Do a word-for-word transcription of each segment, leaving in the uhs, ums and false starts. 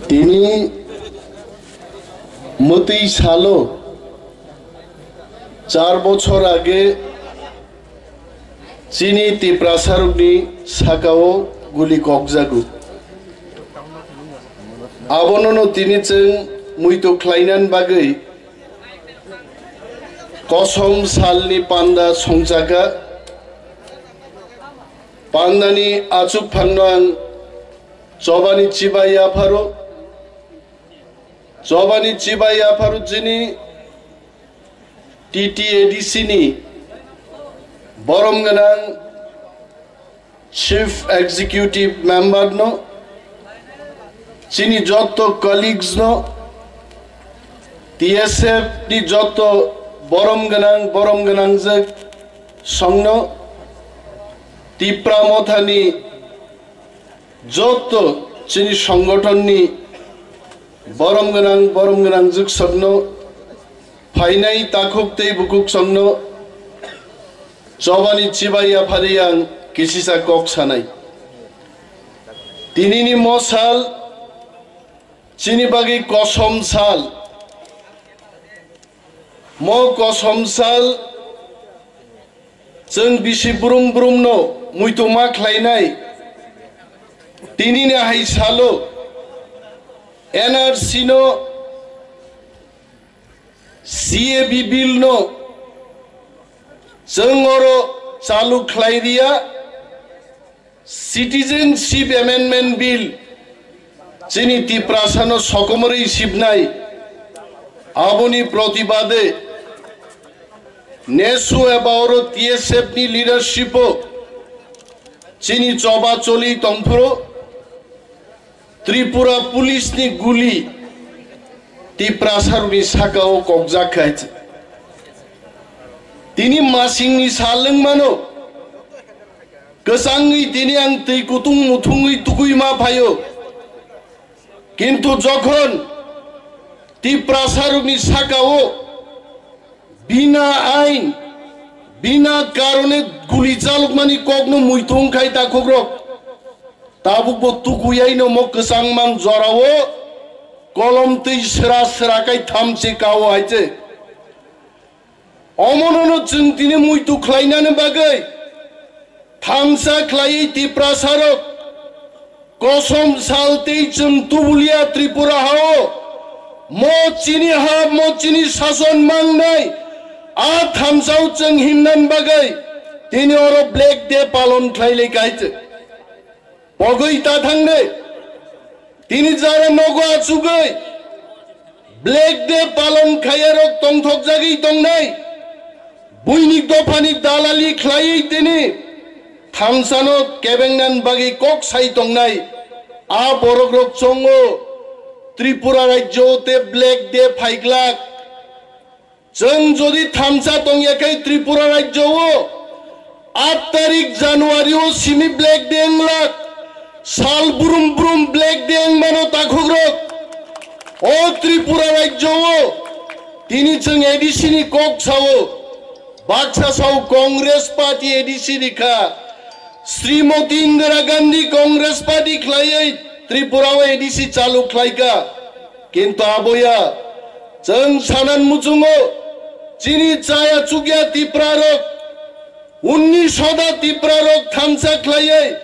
Tini mwtwi salo char bochor age chini Tiprasarokni sakao guli kokjago. Abonono tini chwng muitu khlainani bagwi kosom salni panda songchaka. Pandani achukphangno ang chobani chibai yapharo, chobani chibai yapharo chini T T A D C ni borom gwnang Chief Executive Member no, chini jotto colleagues no, T S F ni jotto borom gwnang, borom gwnangjak songno, Tipra Mothani jotto chini songgothonni borom gwnang, borom gwnangjak songno, phainai takhuk tei bukhuk songno chobani chibai yaphari ang kisisa kok sanai. Tinini mo sal chini bagwi kosom sal. Mo kosom sal chwng bisi brum brumno muituma khlainai. Tinini hai salo N R C no, C A B bill no chwng oro chalu khlai riya, Citizenship Amendment Bill chini Tiprasano sokomorwi sibnai, aboni protibade nesu eba oro T S F ni leadership o chini choba choli tongphuru Tripura police ni guli Tiprasarokni sakao kokjak khai. Tini masingni sal wngmano, kwchangwi tini ang twi kutung muthungwi tugwi ma phaio. Kintu jokhon Tiprasarokni sakao bina ain, bina karone guli chalokmani kokno muitu wngkhai takhukrok. Tabukbo tukuyaino mo kwchangmang jorao kolom twi sra sra khai thamchi kao hai se. Omonono chwng tini muitu khlainani bagwi thamsa khlaiwi Tiprasarok kosom sal tei chwng tubulia Tripura hao mo chini ha, mo chini sason mangnai a thamsao chwng himnani bagwi tini oro Black Day palon khlai lai kaichwk. Pogwi ta thangde. Tini jara nogo achugwi Black Day palon khaiyarok tongthokjagwi tongnai. Buini dophani dalali khlaiwi tini thamsano kebengnan bagwi kok sai tongnai. A borokrok chongo Tripura rajyo te Black Day phaiglak. Chwng jodi thamsa tongya khe Tripura rajyo o aat tarik January o simi Black Day wnglak, sal brum brum Black Day wngmano takhukrok. O Tripura rajyo o tini chwng A D C ni kok sao, baksa sao Congress Party A D C rikha, Srimoti Indira Gandhi Congress Party khlaiwi Tripura o A D C chalu khlaikha. Kintu aboya, chwng sanan muchungo, chini chaya chukya Tiprarok, unni soda Tiprarok thamsa khlaiwi,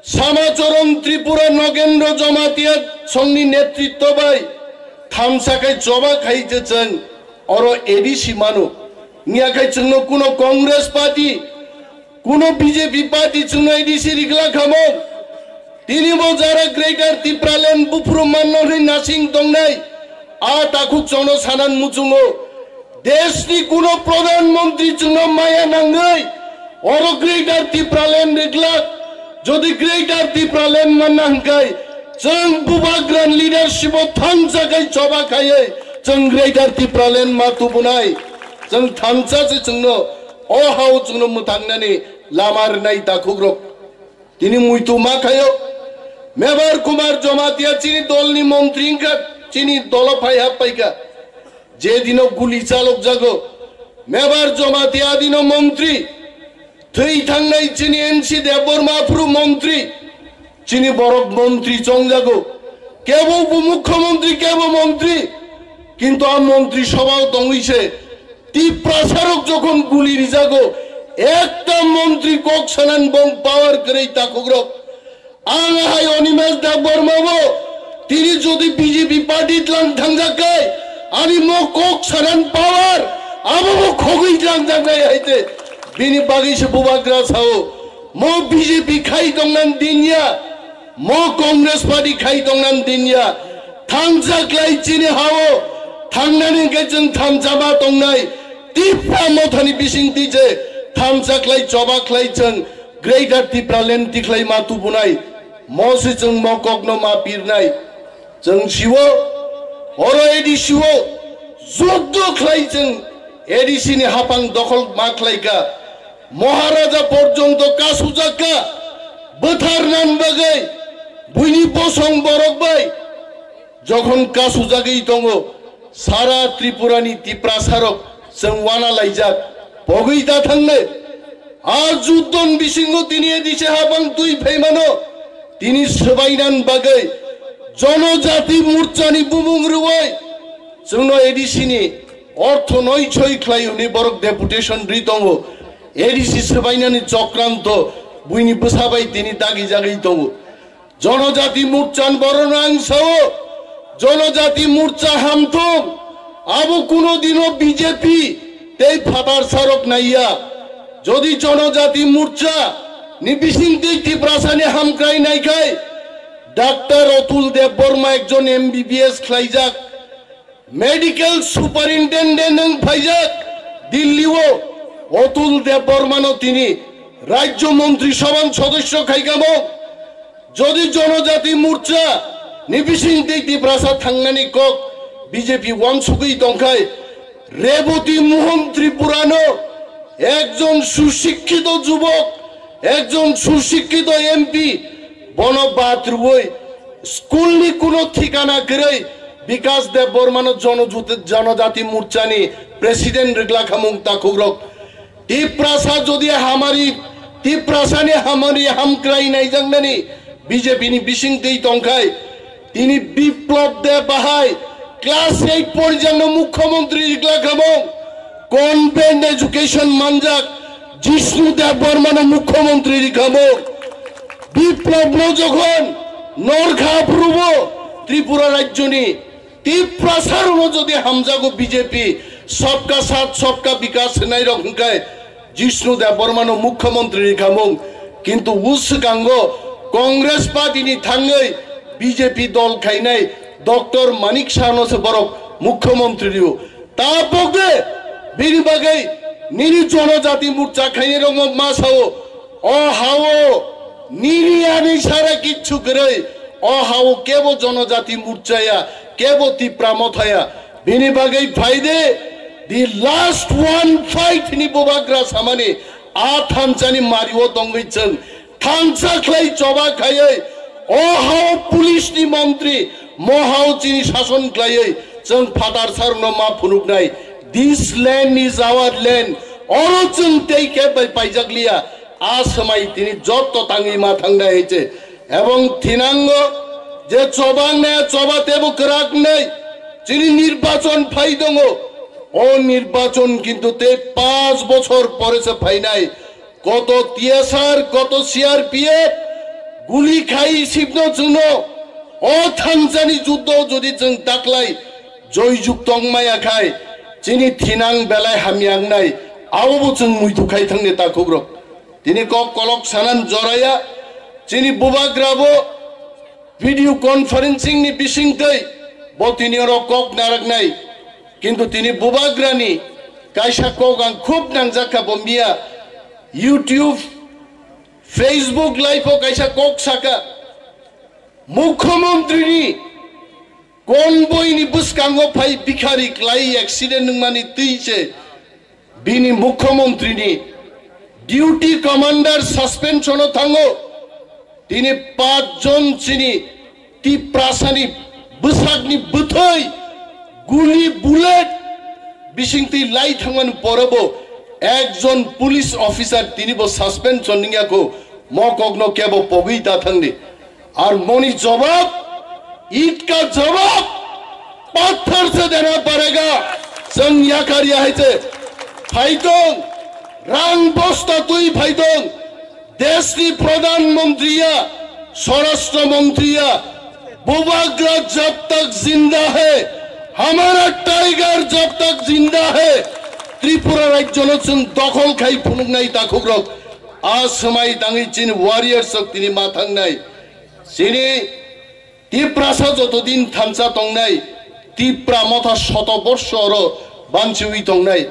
Samachoron Tripura Nogendro Jamatia songni netritto bai thamsa khai choba khai je chwng oro A D C mano. Niya khai chwngno kuno Congress Party, kuno B J P party chwngno A D C rikla khamok. Tini bo jara Greater Tipraland buphuru manno hwnwi nasing tongnai. A takhuk chwngno sanan muchungo. Deshni kuno Pradhan Mantri chwngno maya nangwi oro Greater Tipraland riklak. Jodi Greater Tipraland manna hwnkhe chwng bubagra leadership o thansa khai choba khaiwi chwng Greater Tipraland ma tubunai. Chwng thansa se chwngno o hao chwngno mwthangnani lama rwnai takhukrok. Tini muitu ma khaio. Mebar Kumar Jamatia chini dolni montri wngkha, chini dolo phai hap paikha. Je dino guli chalok jago, Mebar Jamatia dino montri. Thwi thangnai chini N C Debbarma aphuru montri. Chini borok montri chongjago. Kebo bo mukhyamantri, kebo montri, kintu a montri sobhao tongwi se Tiprasarok jokhon guli rijago, ekta montri kok sanan bong power kwrwi takhukrok. Ang hai Animesh Debbarma bo tini jodi B J P party tlang thangjak kai, ani mo kok sanan power abo bo khogwi tlang jaknai hai te. Bini bagwi se bubagra sao, mo B J P khai tongnan dinya, mo Congress party khai tongnan dinya, thangjak lai chini hao, thangnani hwnkhe chwng thansa ma tongnai, Tipra mothani bisingtwi je thansa khlai choba khlai chwng Greater Tipraland tikhlai ma tubunai, mo se chwng mo kokno ma pirnai. Chwng siwo, oro A D C o juddo khlai chwng A D C ni hapang dokhol ma khlaika. Maharaja porjonto kasujakka, bwtharnan bagwi buini bosong borok bai. Jokhon kasujagwi tongo, sara Tripurani Tiprasarok chwng wana laijak, pogwi da thangnai. A juddon bisingo tini A D C hapang twi phaimano, tini swbainan bagwi Jonojati Morchani bumung rwui chwngno A D C ni ortho noi soi khlai hwnwi borok deputation ri tongo. A D C swbainani chokranto buini bwsa bai tini dagi jagwi tongo. Jonojati Morchan borokno ang sao, Jonojati Morcha hamthung, abo kuno dino B J P tei phatar sarok naiya. Jodi Jonojati Morcha ni bisingtwi Tiprasani hamkrai naikhai, Doctor Atul Debbarma ekjon M B B S khlaijak, Medical Superintendent wng phaijak Delhi o, Atul Debbarma no tini Rajya Montri Sabha ni sodosyo khaikamo. Jodi Jonojati Morcha ni bisingtwi Tiprasa thangnani kok B J P wansugwi tongkhai, Reboti Mohan Tripura no ekjon susikkito jubok, ekjon susikkito M P, bono bad rwui school ni kuno thikana kwrwi Bikas Debbarma no Jono-, Jonojati Morcha ni president rwglakhamung takhukrok. Tiprasa jodi hamari, Tiprasa ni hamari hamkrai naijaknani B J P ni bisingtwi tongkhai, tini Biplab Deb bahai class eight porjangno mukhyamantri rikla khamung, convent education manjak Jishnu Debbarma no mukhyamantri rikhamung. Biplab no jokhon norkha aphurubo Tripura rajyoni Tiprasa rokno jodi hamjago B J P, sabka saath sabka bikas hwnai rok hwnkhe Jishnu Debbarma no mukhyamantri rikhamung, kintu uswkango Congress party ni thangwi B J P dol khainai Doctor Manik Saha no se borok mukhyamantri rio. Tabok de bini bagwi nini Jonojati Morcha khainai rok ma sao, o hao nini ani sara kichu kwrwi, o hao kebo Jonojati Morcha ya, kebo Tipra Motha ya, bini bagwi phai de, the last one fight ni bubagra samani a thansani mario tongwi chwng thansa khlai choba khaiwi, o hao police ni montri, mo hao chini sason khlaiwi chwng phatar sarokno ma phunuknai. This land is our land. Oro chwng tei khe bai paijak liya. A swmai tini jotto tangwi ma thangnai hai se. Ebong thinango je choba wngnai, choba tebo kwrak wngnai. Chini nirbachon phai tongo. O nirbachon kintu tei panch bochor pore se phainai. Koto T S R, koto C R P F guli khai sipno chwngno o thansani juddo jodi chwng taklai joijuk tongmaya khai chini thinang belai hamya wngnai, abobo chwng muitu khai thangni takhukrok. Tini kok kolok sanan joraya chini bubagrabo video conferencing ni bisingtwi bo tini oro kok naraknai, kintu tini bubagrani kaisa kok ang khub nangjakha bo miya YouTube, Facebook live o kaisa kok saka, Mukhyamantri ni convoy ni bwskango phai bikhari klai accident wngmani twi se bini Mukhyamantri ni duty commander suspension o thango. Tini panch jon chini Tiprasani bwsakni bwthai guli bullet bisingtwi lai thangmani porobo ekjon police officer tinibo suspension wngya kho, mo kokno kebo pogwi ta thangdi. Ar moni jobab ईंट का जवाब पत्थर से देना पड़ेगा। Chwng yakar ya hai se phaitong, rang bosta twi phaitong, deshni pradhan mantri ya, swarashtra mantri ya, Bubagra jab tak zinda hai, hamara tiger jab tak zinda hai, Tripura rajyono chwng dokhol khai phunuknai takhukrok. A swmai tangwi chini warriors rok tini ma thangnai. Chini Tiprasa jotodin thansa tongnai, Tipra motha shoto borsho oro banchiwi tongnai.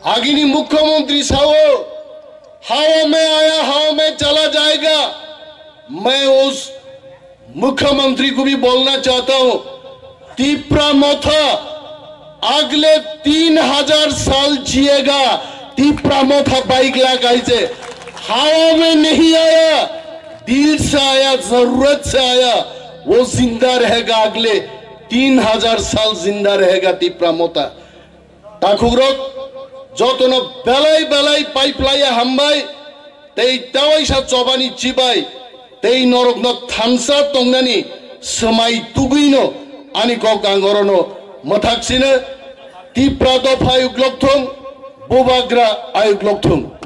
Agini mukhyamantri sao, "Hawa mein aya, hawa mein chala jayega." Main us mukhyamantri ko bhi bolna chahta hu, Tipra motha अगले तीन हजार साल जिएगा, Tipra motha baik lagaise, हवा में नहीं आया, दिल से आया, जरूरत से आया, वो जिंदा रहेगा, अगले तीन हजार साल जिंदा रहेगा Tipra motha. Takhukrok, jotono belai belai paiplaiya hambai, tei tawaisa chobani chibai, tei norokno thansa tongnani swmai tugwino ani kok ang orono mwthak sino. Tipra dopha ayuk lokthung, Bubagra ayuk lokthung.